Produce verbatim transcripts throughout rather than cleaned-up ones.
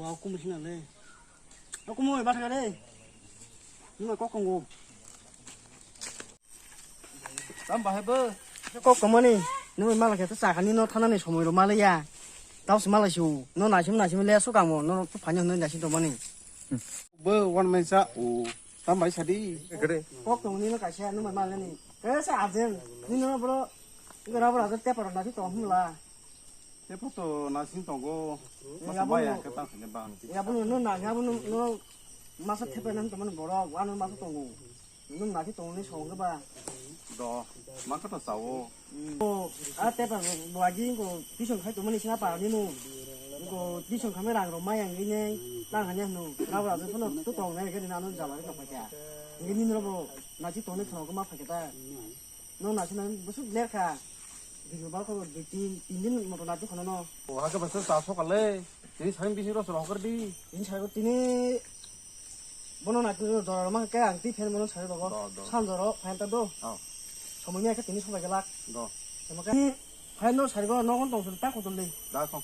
O kumui sina le. O kumui ba thang de. Nima kok tongo. Tam bahai bo. Kok tongmani. Nima mala khe ta sakani no thanani somoi ro mala ya. Tao se mala siu. No nasim nasim le su kamo. No tu phanya no nasim tongmani. Bo wan mai sa o. Tam bai sadi. Kok tongni no kaisa nima mala ni. Ke sa ajen. Ni no bro. Gara bro ajen te paro na si tong hum la. Tepo to nasing tongo. Eh, masa abo maya no, ke tang sini bang. Eh, abo no, no, na, abo no, no, masa thepe nan teman borok, ano masa tongo. Nung naki tongni song ke ba. Do, maka to sao. Mm. O, a tepa bo agi ko pisong khai to mani sina pa ni no. Ko pisong khamai rang ro mayang ni ne, tang hanya no. Rabo rabo no to tong nai ke na no jala ke to pa kya. Ngini no bo, naki tongni song ke ma pa ke ta. No nasinai bwswk ler kha. Video ba ko dui tin, tin din moto nachu khana no. O hake bwswk ta sokale. Tini sain bisi ro soro hokar di. Tini sai tini bono nachu jora ma ke ang ti fan bono sai rogo. Do, do. San joro fan ta do. Oh. Somoni ake tini sobai gelak. Do. Sama ka. Fan no sai go no kon tong ta ko tong le. Da ko.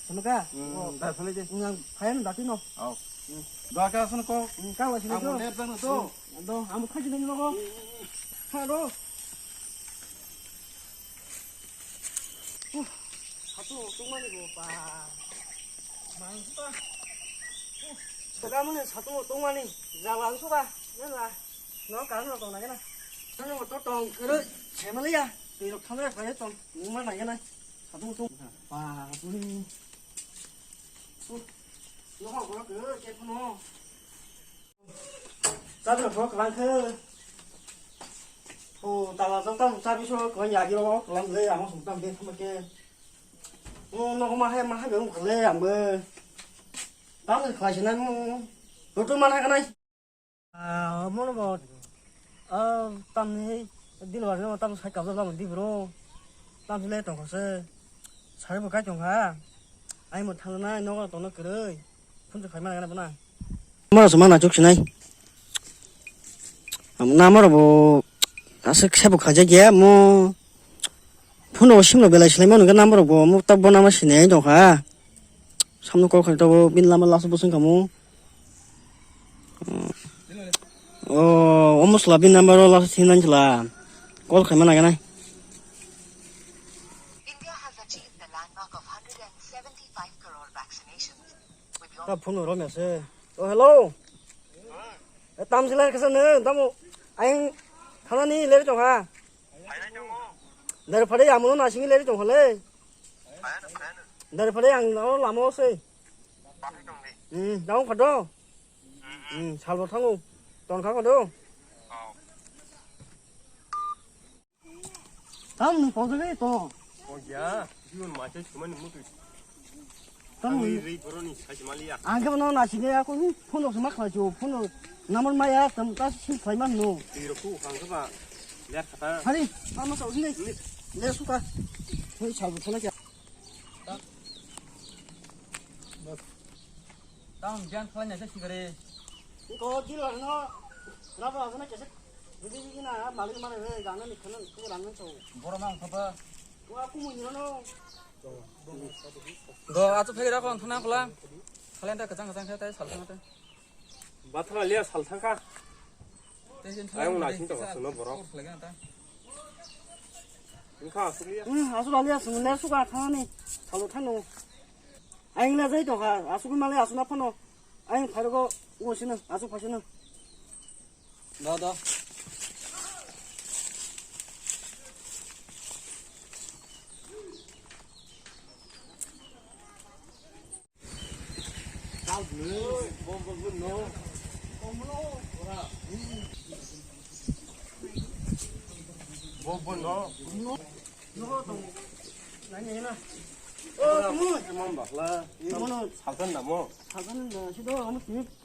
Sama ka. Hmm, o. Da sale je. Nang fan da ti no. Oh. Hmm. Da ka san ko. Hmm, ka wa sini. Amo do. Ler jang do. Do, amo khaji nang rogo. Kha do. Uh, satu tungmani bo pa. Mang suka. Uh, suka mani satu tungmani. Jalan suka. Nela. No kan no tong lagi na. Kan no to tong kere. Semaliya. Tiro khamre kare tong. Numa lagi na. Satu tung. Pa, puni. Uh, no ko ko ke ke no. Chabi rok kwlangkhe. O tala jok tamo chabi so kwlangya agi rok kwlang le amo song tam de thama khe. O nogo ma hai ma hai beng kwle ang bo. Tam le khlai sinai mo. Rotu mana kanai. Ah, mono bo. Ah, tam ni dil war no tam sai kabla lam di bro. Tam le tong khose. Sai bo kai tong ha. Ai mo thang nai nogo tong no kwrwi. Phone khaima nang na bana. Mora suma na chuk sinai. Am na mora bo aswk sabo khaja gya mo. Phone o sim lo belai sinai mo nang na mora bo mo ta bo na ma sinai dong kha. Samno call khai to bo bin lama last bo sung kamo. O o musla bin number o last thin nan chla. Call khaima nang na. India has achieved the landmark of hundred and seventy-five crore vaccinations. Ta phone ro mese. O hello. E tam sila kesa ne tamo. Aing thana ni le tong ha. Dari phade amuno na singi le tong le. Dari phade ang no lamo se. Hmm, daung phado. Hmm, salbo thango. Ton kha phado. Tam ni pojok ni to. O ya, jiwon ma chai sumani mutu. Tam ni rei boroni sai maliya. Ang ke no na sine ya ko phone se ma khlai chu phone number ma ya tam ta si khlai man no. Ti ro ku hang ba. Le khata. Hari, ama sa usine. Le suka. Hoi sa bu thona kya. Tam biang khlai na se sigare. Ko dil no. Raba asana kese. Bidi bidi na malik mane he gana ni khana ku rang so. Boro ma khaba. Wa ku mu ni no. Do atu phai ra kon thana kula. Khalenta kachang kachang khe tai sal thang te. Bathra liya sal thang kha. Ayang na sing to sung no borok. Wngkha asuk liya. Hmm, asuk liya sung le suka thani. Salo thano. Ayang na jai to kha. Asuk male asuk na phano. Ayang pharogo ngo sino asuk phasino. Da da.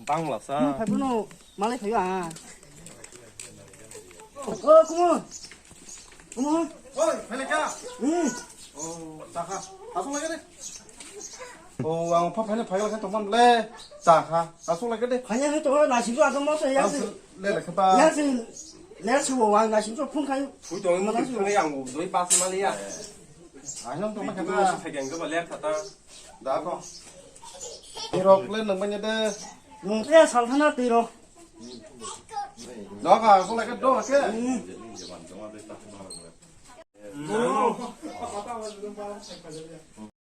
Bangla sa. Malai phaio ah. O, kumo. Kumo. Oi, phaileka. Hmm. O, chakha. Asuk lagi de. O, ang pha phaile phaile khe tongmam le. Chakha. Asuk lagi de. Phanya he to na sibu agam mo se ya se. Le le khe ba. Ya se. Le se wo wang na sibu phun khai. Phui tong mo phun khai ang doi pas maliya. Asuk tong ma khe ba. Phai ang ba le khata. Da ko. Twi rok le nang manya de. Nung te sal thana twi rok. Doga, ko lagi do ke.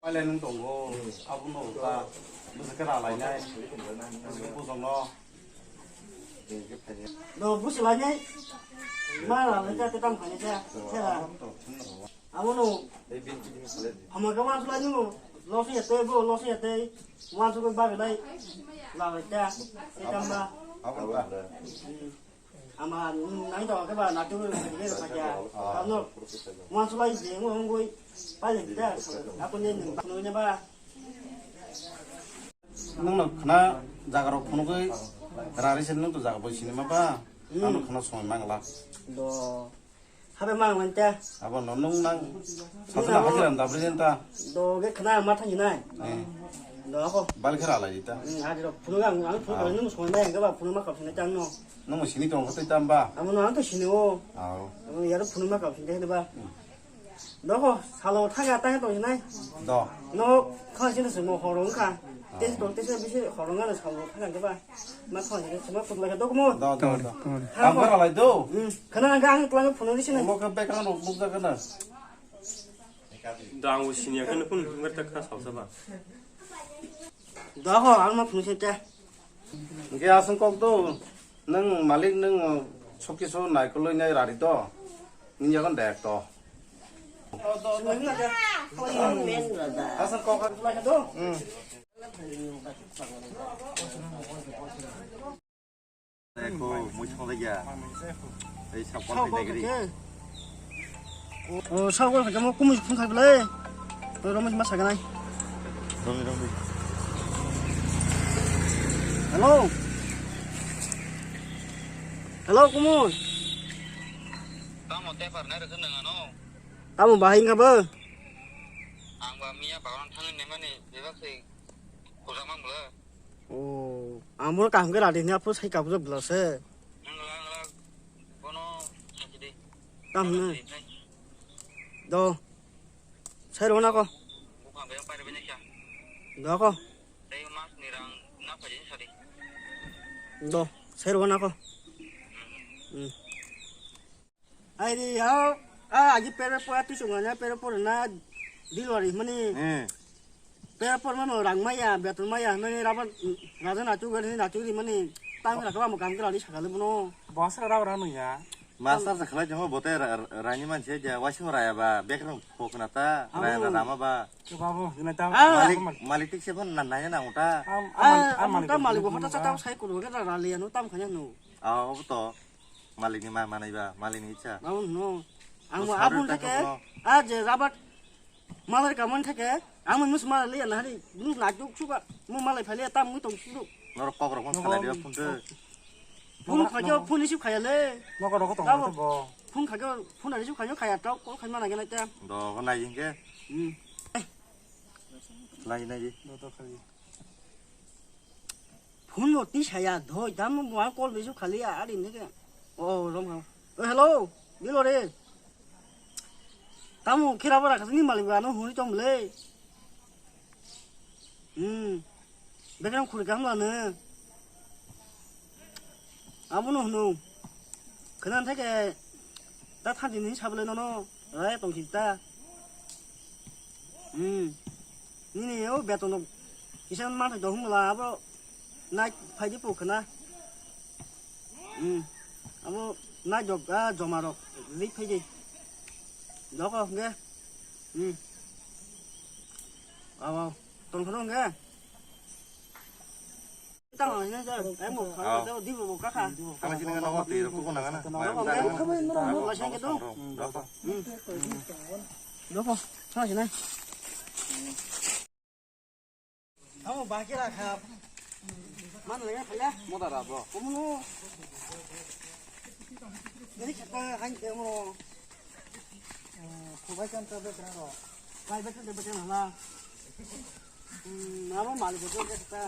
Paile nung tongo, abo no ta, bwswk khe ralainai, bwswk khe bujokno. No, busi lainai, ma ralai ta, te tang khainai ta, te ra. Abo no, hama khe wansu lai nung, losi ya te, bo losi ya te, wansu khe ba belai, ralai ta, te tang ba. Ama, mm, nai to ke ba na tu ke ba ya. Kano. Wan sulai je mo ngoi. Pai ta. Aku ni ni ba. Nung no khna jaga rok phunugwi rari sen nung to jaga bai sinima ba. Hmm. Ano khna somoi mangla. Do. Habe mang man ta. Abo no nung nang. Sasana hajiram dabri ta. Do ke khna ma thangi nai. Eh. Do ako. Bal khara lai ta. Hmm, hajira phunuk ang, ang phunuk ang nung somoi mai ang ke ba phunuk ma kap sinai tang no. Nung sini tong khatai tam ba? Amo no ang to sini o. Aw. Amo yar phunuk ma kap sinai ba. Doko, salo thaga tang tong sinai. Do. No, kha sini se mo horong kha. Tes to, tes bisi horong ano salo thaga ke ba. Ma kha sini se ma putla ke dok mo. Do, do, do. Tong, tong. Ang bara lai do. Hmm, khana ang ang tlang phunuk sini. Mo ka background rok buk jaga na. Do ang sini ya kan phun ngar ta kha sal sa ba. Doko, ang ma phunuk sini ta. Hingke aswng kok do, nwng malik nwng sokiso naikolwi nai rari do, nini yagon dek to. Aswng kok. Hmm. Eko, mui songdaiya. Ei, sab kon thai nagri. O, sab kon thai mo kumui phung khai belai. Oi, romoi ma saganai. Romoi, romoi. Hello. Hello, kumui. Tamo tepar nai rwkhe nang ano? Tamo bahai wngkha bo? Ang ba miya bagan thangwi naimani bebak se khujak mang bwla. O, ang bono kaham khe radi hwnwi aphuru sai kabujak bwla se. Ngla, ngla, bono sakidi. Tam hwnwi. Sakidi, hai. Do. Sai rwna ko. Bukhang bebak pai rwbini kha. Do ko. Tei mas ni rang na phaji sadi. Do. Sai rwna ko. Hmm. Airi hao, a, aji pere pora tu sunga na, pere pora na, dilwari mani. Hmm. Pere pora mano rang maya, beton maya, mani rabar, raja nachu gari nachu ri mani, tang ra kaba mo kam kra di sakale bono. Boss ra rabar anu ya. Master sa khalai jongo bote ra-, ra-, rani manse ja, waising raya ba, background phokna ta, abo. Raya na rama ba. Ke babu, gina ta. Ah. Malik, malik tik se phone na, nanya na uta. Am, am, ah, am, am, malik ta ko malik ko gina hota ta. Chata sai kuru ke ra, ra liya no tam khanya no. Ah, obo to. Malikni ma manai ba, malikni icha. Abo no. Ang bo abun theke, a je rabat malai kamon theke, ang mus malai liya nahari, mus lajok suka, mo malai phale tam mui tong sudu. Norok kok rok phone salai dia phone de. Phone khajo, phone receive khaya le. Nokar rok tong bo. Phone khajo, phone receive khajo khaya tok, call khaima nagena ta. Do ko nai jing ke. Hmm. Nai nai ji. Do to khaji. Phone bo twi saya, dhoi, tamo bo ang call receive khali, a, ari nike. O, rom ha. O, hello, Bilo re. Tamo khira bara kasini malik ba no huni tong le. Hmm. Bekram khuri kam la ne. Amo no hunu. Khana thake ta thandi ni sable no no. Rai tong sita. Hmm. Nini o beton no kisa manthai do hwnla abo nai phaidi po khna. Hmm. Abo nai dok a joma rok ri phaidi. Doko hwnkhe. Hmm. Abo tong khna hwnkhe. Tamo hwnwi sir, ai mo kha, tamo dibo bo kha kha. Tamo sini kan nogo twi rok kuku nang na. Nogo, nogo, nogo, nogo, nogo, nogo, nogo. Doko, tamo sini. Tamo bakira kha. Mana lagi khala? Moda ra bro. Komono. Ini kita kan demo. Kubai kan tabe kan ro. Kai betul de betul hala. Hmm, abo malik bo jol jakha ta.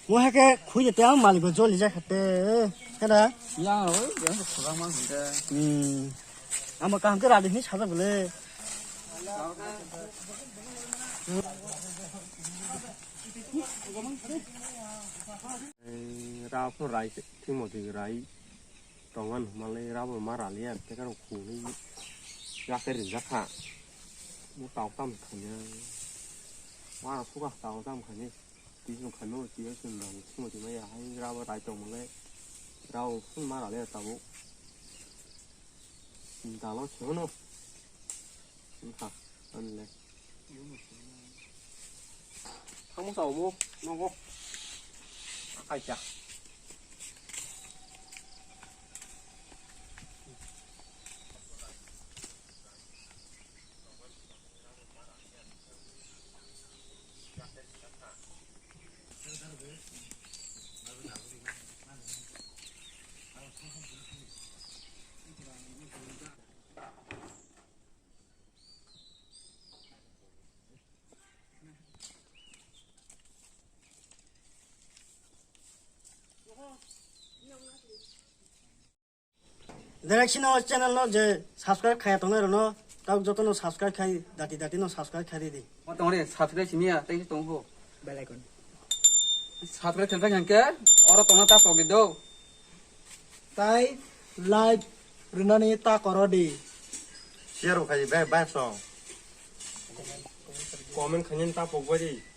Mo hake khui jete abo malik bo jol jakha te. Kada? Ya, oi, ya, khurang mang hinte. Hmm. Amo kaham ke radi ni sada bole. Rao phano rai se, thwimo twi rai tongan hwnmalai rabo ma raliya, tei karo khunui ya khe rijak kha. Mo tao tam khanya. Wa phuka tao tam khanya. Twi song khanya, twi song nang thwimo twi maya hai rabo rai tongmalai. Rao phano ma raliya tabuk. Dalo se hwno. Wngkha, anle. Thangmo sao mo, nogo. Akai cha. Jera sino channel no je subscribe khaya tongnai rokno, tabuk jotono subscribe khai, dati dati no subscribe khai di. O tongre subscribe simiya, tei tong ho. Bell icon. Subscribe khelai hwnkhe oro tongna ta pogwi do. Tai like rwnani ta koro di. Share bo khai bai bai song. Comment khainani ta pogwi di.